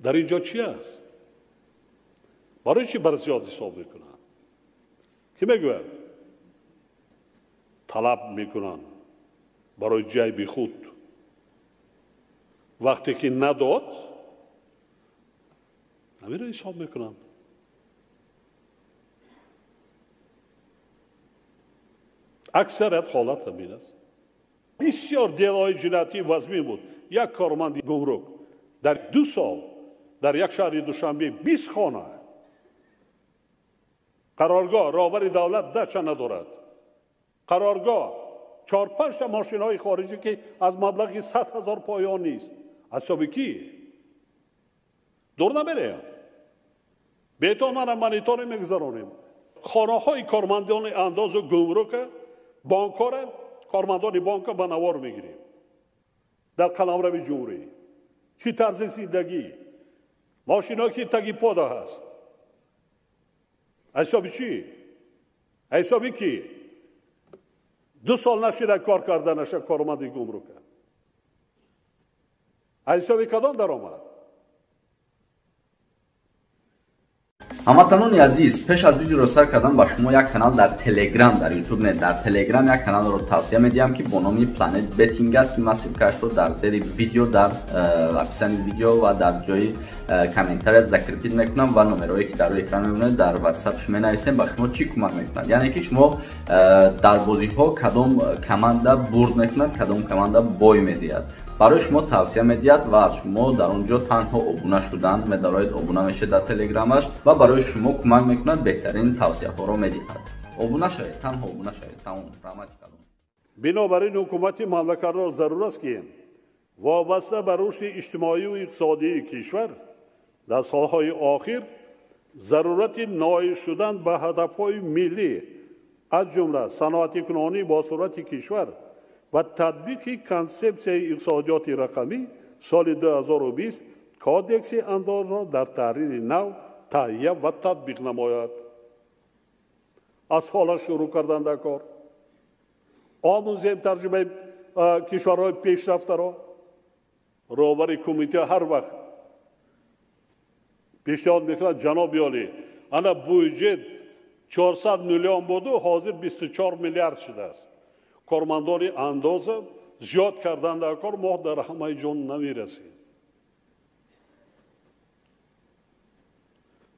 Дар ин ҷо чӣ аст? Барои чӣ бар зиёд ҳисоб мекунанд? Кӣ мегӯяд? Талаб мекунанд барои ҷайби худ. Вақте ки надод, ҳаминро ҳисоб мекунанд. Аксарият ҳолат ҳамин аст. Бисёр делои ҷиноятӣ вазмин буд. Як корманди гумрук дар 2 сол дар як шаҳри Душанбе 20 хона қароргоҳ, роҳбари давлат дача надорад. Қароргоҳ 4-5 та мошинҳои хориҷӣ ки аз маблағи 100 000 поён нест. Аз ҳисоби кӣ? Дур намереем. Бетон мана мониторинг мегузаронем. Хонаҳои кормандони андозу гумрука, бонкҳоро, кормандони бонка ба навор мегирем. Дар қаламрави ҷумҳурӣ. Чӣ тарзи зиндагӣ? Мошинҳое ки таги пода ҳаст. Аз ҳисоби чӣ? Аз ҳисоби кӣ? 2 сол нашида кор карданаша корманди гумрука. Аз ҳисоби кадом даромад? Ҳамватанони азиз, пеш аз видеоро сар кардан ба шумо як канал дар Телеграм, дар Ютуб не, дар Телеграм як каналро тавсия медиҳам, ки бо номи Planet Betting аст, ки ман ссилкаашро дар зери видео, дар описании видео ва дар ҷои комментария закрепить мекунам ва номерҳое ки дар рӯи экран мебинед дар WhatsApp шумо менависем, ба шумо чӣ кӯмак мекунад. Яъне ки шумо дар бозиҳо кадом команда бурд мекунад, кадом команда бой медиҳад, барои шумо тавсия медиҳад ва аз шумо дар он ҷо танҳо обуна шудан медароед, обуна мешавед дар телеграмаш ва барои шумо кӯмак мекунад, беҳтарин тавсияҳоро медиҳад. Обуна шавед, танҳо обуна шавед. Тамом, раҳмати калон. Бинобар ин ҳукумати мамлакатро зарур аст ки вобаста ба рушди иҷтимоию иқтисодии кишвар дар солҳои охир зарурати ноил шудан ба ҳадафҳои миллӣ, аз ҷумла саноатикунонӣ бо суръати кишвар ва татбиқи консепсияи иқтисодиёти рақамӣ соли 2020 кодекси андозро дар таҳрири нав таҳия ва татбиқ намояд. Аз ҳола шурӯъ кардан дар кор. Омӯзем тарҷумаи кишварҳои пешрафтаро. Роҳбари кумита ҳар вақт пешниҳод мекунад, ҷаноби олӣ, ана буҷет 400 миллион буду, ҳозир 24 миллиард шудааст. Кормандони андоза зиёд кардан дар кор, мо дар ҳамаи ҷон намерасем.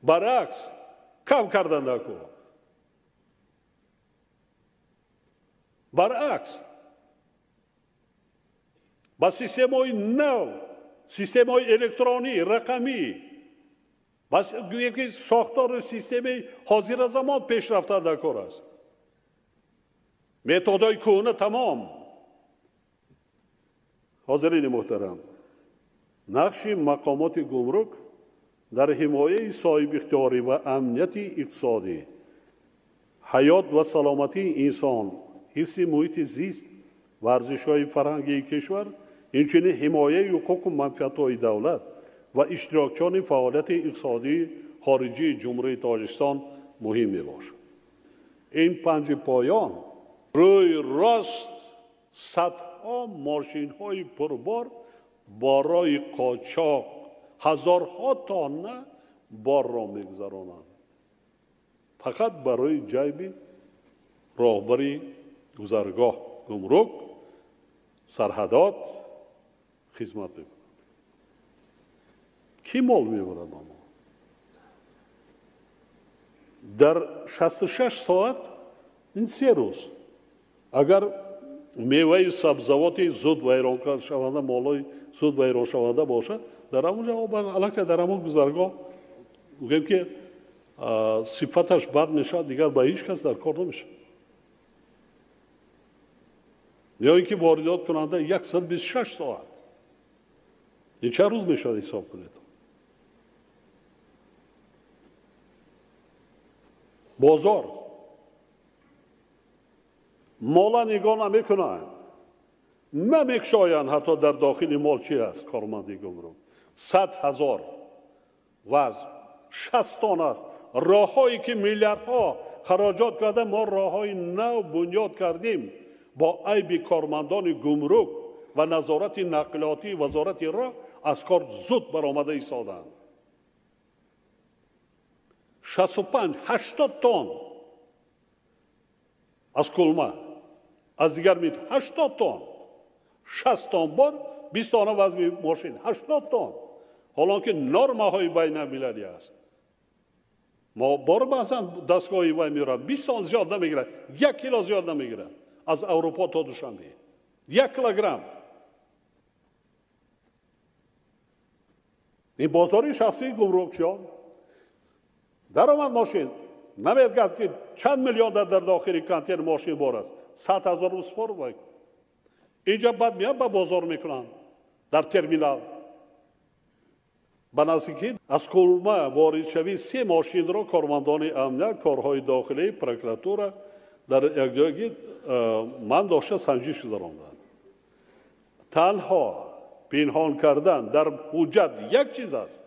Баръакс, кам кардан дар кор. Баръакс, ба системаҳои нав, системаҳои электронӣ, рақамӣ, гӯем ки сохтору системаи ҳозиразамон пешрафта дар кор аст. Методҳои кӯҳна тамом. Ҳозирини муҳтарам, нақши мақомоти гумрук дар ҳимояи соҳибихтиёрӣ ва амнияти иқтисодӣ, ҳаёт ва саломатии инсон, ҳифзи муҳити зист ва арзишҳои фарҳангии кишвар, инчунин ҳимояи ҳуқуқу манфиатҳои давлат ва иштирокчиёни фаъолияти иқтисодии хориҷии Ҷумҳурии Тоҷикистон муҳим мебошад. Ин панҷи поён рӯи рост садҳо мошинҳои пурбор барои қочоқ ҳазорҳо тонна борро мегузаронанд, фақат барои ҷайби роҳбари гузаргоҳ, гумрук, сарҳадот хизмат мекунанд. Кӣ мол мебарад ба мо? Дар 66 соат, ин 3 рӯз, агар меваи сабзавоти зуд вайроншаванда, молои зуд вайроншаванда бошад, дар ҳамон ҷо аллакай дар ҳамон гузаргоҳ гӯем ки сифаташ бад мешавад, дигар ба ҳеҷ кас дар кор намешавад. Ё ин ки воридот кунанда 126 соат, ин чанд рӯз мешавад ҳисоб кунед. Бозор мола нигоҳ намекунанд, намекушоянд, ҳатто дар дохили мол чи аст. Корманди гумрук 100 000 вазн 60 тон аст. Роҳҳое ки миллиардҳо хароҷот карда, мо роҳҳои нав бунёд кардем бо айби кормандони гумрук ва назорати нақлиётии вазорати роҳ аз кор зуд баромада истоданд. 65-80 тонн аз кулма, аз дигар мит 80 тонн, 60 тонн бор, 20 тонна вазни мошин, 80 тонн. Ҳолон ки нормаҳои байналмилалӣ аст. Мо бор баъзан дастгоҳи вай меорад, 20 тонн зиёд намегирад, 1 кило зиёд намегирад. Аз Аврупо то Душанбе 1 килограмм. Ин бозори шахсии гумрукчиён даромад мошин намедгад ки чанд миллион дар дохили контейнер мошин бор аст, 100 000 рӯз вай. Инҷа баъд меяд ба бозор мекунанд дар терминал. Ба наздикӣ аз Кулма воридшавии 3 мошинро кормандони амният, корҳои дохилӣ, прокуратура дар якҷоягӣ ман дошта санҷиш гузаронданд. Танҳо пинҳон кардан дар ҳуҷҷат як чиз аст,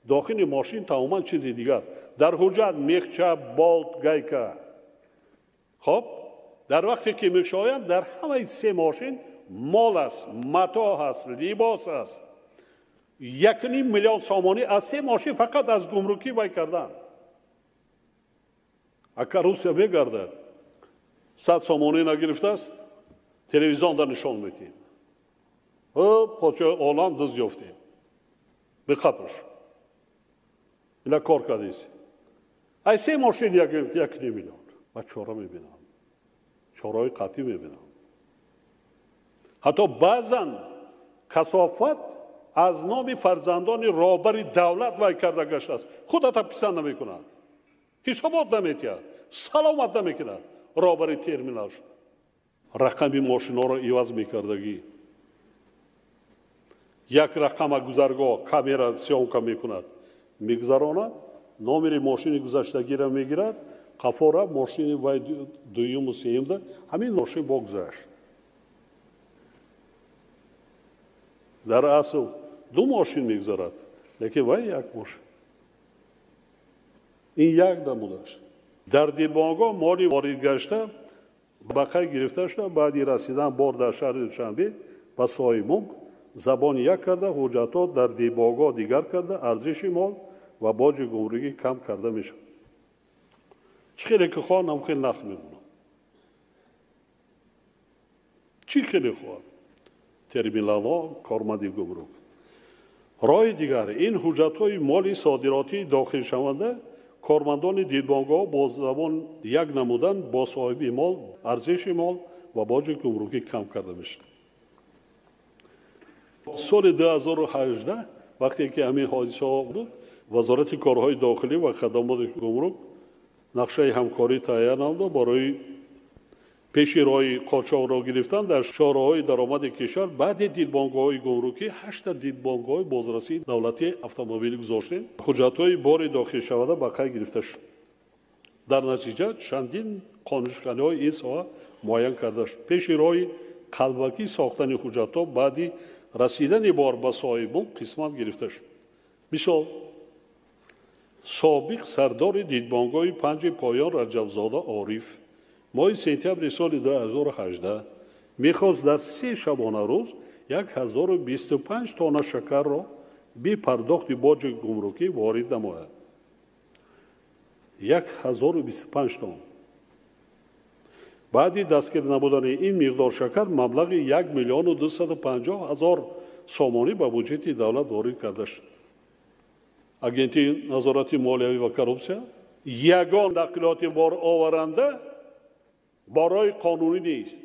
дохили мошин тамоман чизи дигар. Дар ҳуҷҷат мехча, болт, гайка. Хоб, дар вақте ки мекушоянд, дар ҳамаи 3 мошин мол аст, матоъ аст, либос аст. 1,5 миллион сомонӣ аз 3 мошин фақат аз гумрукӣ вай кардан. А коррупсия мегардад. 100 сомонӣ нагирифтааст, телевизион дар нишон медиҳем. Подшоҳи олам дузд ёфтем. Биқапш. Ина кор кардист. Ай 3 мошин 1,5 миллион. Ва чора мебинам. Чораҳои қатъӣ мебинам. Ҳатто баъзан касофат аз номи фарзандони роҳбари давлат вай карда гаштааст. Худата писанд намекунад. Ҳисобот наметиҳад. Саломат намекунад. Роҳбари терминал шуд. Рақами мошинҳоро иваз мекардагӣ. Як рақама гузаргоҳ камера съёмка мекунад, мегузаронад, номери мошини гузаштагиро мегирад, қафора мошини вай дуюму сеюмда ҳамин мошин богузашт. Дар асл 2 мошин мегузарад, лекин вай як мошин. Ин як намудаш. Дар дидбонгоҳ моли ворид гашта ба қайд гирифта шуда, баъди расидан бор дар шаҳри Душанбе ба соҳибмулк забон як карда, ҳуҷҷатҳо дар дидбонгоҳ дигар карда, арзиши мол ва боҷи гумрукӣ кам карда мешавад. Чӣ хеле ки хоҳанд, ҳам хеле нарх мемонад. Чӣ хеле хоҳад? Терминалҳо, корманди гумрук. Роҳи дигар ин ҳуҷҷатҳои моли содиротии дохилшаванда кормандони дидбонгоҳ бо забон як намудан бо соҳиби мол, арзиши мол ва боҷи гумрукӣ кам карда мешавад. Соли 2018 вақте ки ҳамин ҳодисаҳо буд, Вазорати корҳои дохилӣ ва хадамоти гумрук нақшаи ҳамкорӣ таҳия намуда барои пеши роҳи қочоқро гирифтан дар шоҳроҳҳои даромади кишвар. Баъди дидбонгоҳҳои гумрукӣ 8 дидбонгоҳи бозрасии давлатии автомобилӣ гузоштем. Ҳуҷҷатҳои бори дохилшаванда ба қайд гирифта шуд. Дар натиҷа чандин қонуншиканиҳои ин соҳа муайян карда шуд. Пеши роҳи қалбакӣ сохтани ҳуҷҷатҳо баъди расидани бор ба соҳибмулк қисмат гирифта шуд. Мисол, собиқ сардори дидбонгоҳи 5 поён Раҷабзода Ориф моҳи сентябри соли 2018 мехост дар 3 шабонарӯз 1025 тонна шакарро бепардохти боҷи гумрукӣ ворид намояд. 1025 тонна. Баъди дастгир намудани ин миқдор шакар маблағи 1 250 000 сомонӣ ба буҷети давлат ворид карда шуд. Агентии назорати молиявӣ ва коррупсия ягон нақлиёти бороваранда барои қонунӣ нест.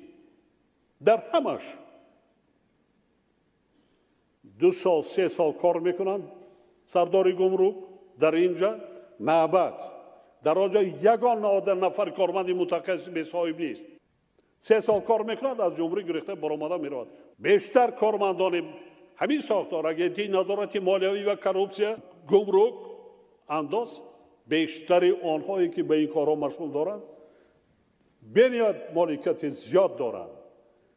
Дар ҳамаш 2 сол 3 сол кор мекунанд сардори гумрук, дар инҷа навбат, дар он ҷо ягон нафар корманди мутахассис бесоҳиб нест. 3 сол кор мекунад, аз ҷумҳурӣ гирифта баромада меравад. Бештар кормандони ҳамин сохтор, агентии назорати молиявӣ ва коррупсия, гумрук, андоз, бештари онҳое ки ба ин корҳо машғул доранд, бениҳоят моликияти зиёд доранд.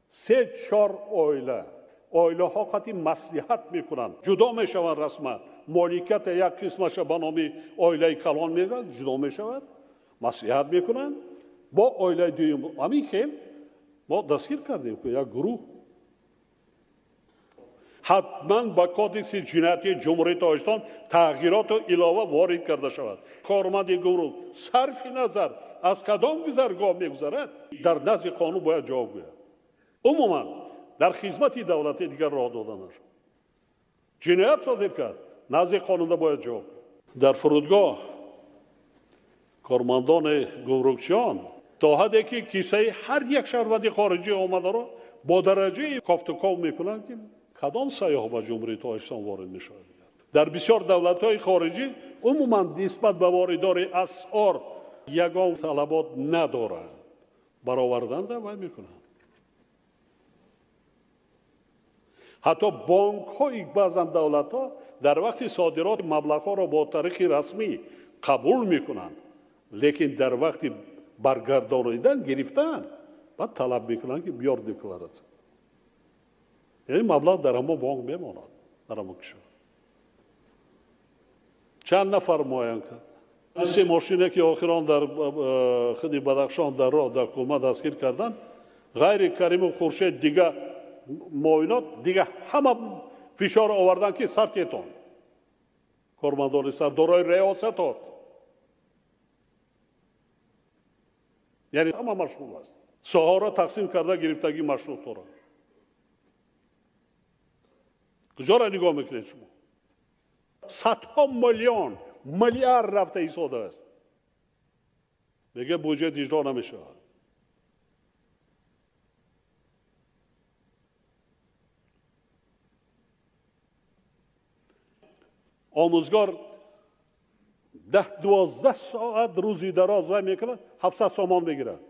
3-4 оила, оилаҳо қатъи маслиҳат мекунанд, ҷудо мешаванд расман. Моликията як қисмаша ба номи оилаи калон меравад, ҷудо мешавад, маслиҳат мекунанд бо оилаи дуюм. Ҳамин хел мо дастгир кардем як гурӯҳ. Ҳатман ба Кодекси ҷиноятии Ҷумҳурии Тоҷикистон тағйироту илова ворид карда шавад. Корманди гумрук сарфи назар аз кадом гузаргоҳ мегузарад, дар назди қонун бояд ҷавоб гӯяд. Умуман дар хизмати давлатӣ дигар роҳ дода нашуд. Ҷиноят содир кард, назди қонунда бояд ҷавоб гӯяд. Дар фурудгоҳ кормандони гумрукчиён то ҳадде ки кисаи ҳар як шаҳрванди хориҷӣ омадаро бо дараҷаи кофтуков мекунанд, ки кадом сайёҳ ба Ҷумҳурии Тоҷикистон ворид мешавад. Дар бисёр давлатҳои хориҷӣ умуман нисбат ба воридори асъор ягон талабот надоранд, бароварданда вай мекунанд. Ҳатто бонкҳои баъзан давлатҳо дар вақти содирот маблағҳоро бо тариқи расмӣ қабул мекунанд, лекин дар вақти баргардонидан гирифтан баъд талаб мекунанд, ки биёр декларатсия. Яъне маблағ дар ҳамон бонк мемонад, дар ҳамон кишвар. Чанд нафар муайян кард. Се мошине ки охирон дар худи Бадахшон дар роҳ дар кулма дастгир карданд, ғайри Каримов Хуршед дига муоинот дига ҳама фишор оварданд, ки сартетон кормандони сардорои риёсатот, яъне ҳама машғул аст. Соҳаро тақсим карда гирифтагӣ машрутҳоро. Куҷоро нигоҳ мекунед шумо? Садҳо миллион, миллиард рафта истодааст. Мегӯяд буҷет иҷро намешавад. Омӯзгор 10-12 соат рӯзи дароз вай мекунад, 700 сомон мегирад.